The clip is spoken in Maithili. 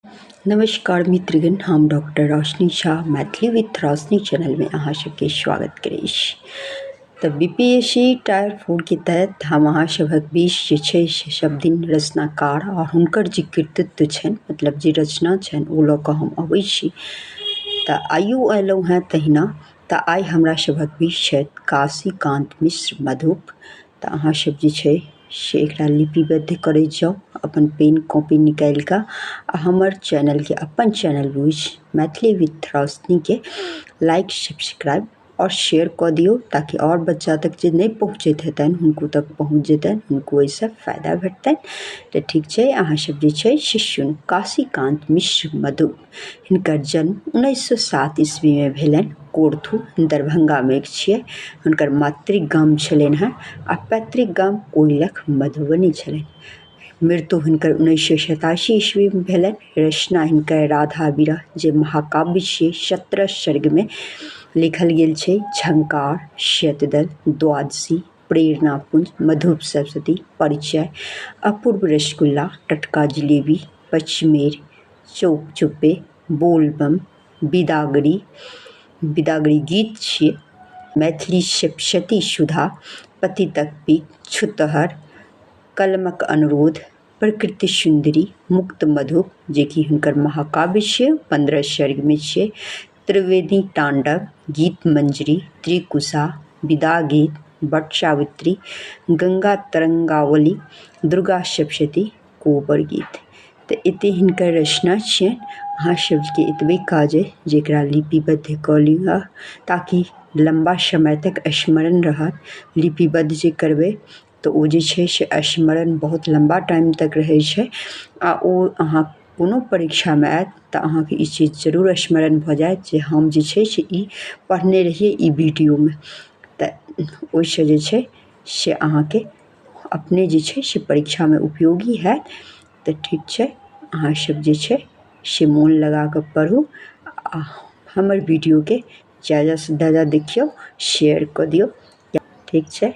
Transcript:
नमस्कार मित्रगण, हम डॉक्टर रोशनी झा मैथिली विथ रोशनी चैनलमे अहाँ सबके स्वागत करै छी। तऽ BPSC tier 4 के तहत हम अहाँ सभक बीच जे छै से सब दिन रचनाकार आओर हुनकर जे कृतित्व छनि, मतलब जे रचना छनि, ओ लऽ कऽ हम अबै छी। तऽ आइयो अयलहुँ हेँ तहिना। तऽ आइ हमरा सभक बीच छथि काशीकान्त मिश्र मधुप। तऽ अहाँ सब जे छै से एकरा लिपिबद्ध करैत जाउ अपन पेन कॉपी निकालि कऽ आ हमर चैनलके अपन चैनल बुझि मैथिली विथ रोशनीके लाइक, सब्सक्राइब आओर शेयर कऽ दियौ, ताकि आओर बच्चा तक जे नहि पहुँचैत हेतनि, हुनको तक पहुँच जेतनि, हुनको एहिसँ फायदा भेटतनि। तऽ ठीक छै, अहाँ सब जे छै से सुनू। काशीकान्त मिश्र मधुप, हिनकर जन्म 1907 ईस्वीमे भेलनि। कोर्थू दरभंगामे छियै हुनकर मातृक गाम छलनि हेँ आ पैतृक गाम कोइलख मधुबनी छलनि। मृत्यु हिनकर 1987 ईस्वीमे भेलनि। रचना हिनकर राधा विरह, जे महाकाव्य छियै, 17 सर्गमे लिखल गेल छै। झंकार, शतदल, द्वादशी, प्रेरणापुंज, मधुप सप्तशती, परिचय, अपूर्व रसगुल्ला, टटका जिलेबी, पचमेर, चौक चुप्पे, बोलबम, बिदागरी, बिदागरी गीत छियै, मैथिली सप्तशती सुधा, पतितक पीक, छुतहर, कलमक अनुरोध, प्रकृति सुन्दरी, मुक्त मधुप, जेकि हुनकर महाकाव्य छियै, 15 सर्गमे छियै, त्रिवेणी तांडव, गीत मंजरी, त्रिकुशा, विदा गीत, वट सावित्री, गंगा तरंगावली, दुर्गा सप्तशती, कोबर गीत। तऽ एते हिनकर रचना छियनि। अहाँ सबके एतबे काज अइ जे एकरा लिपिबद्ध कऽ लिअ, ताकि लम्बा समय तक स्मरण रहत। लिपिबद्ध जे करबै तऽ ओ जे छै से स्मरण बहुत लम्बा टाइम तक रहै छै आ ओ अहाँ कोनो परीक्षामे आयत तऽ अहाँके ई चीज जरूर स्मरण भऽ जायत जे हम जे छै से ई पढ़ने रहियै ई वीडियोमे। तऽ ओहिसँ जे छै से अहाँके अपने जे छै से परीक्षामे उपयोगी हैत। तऽ ठीक छै, अहाँ सब जे छै से मोन लगा कऽ पढ़ू आ हमर वीडियोके ज्यादासँ ज्यादा देखियौ, शेयर कऽ दियौ। ठीक छै।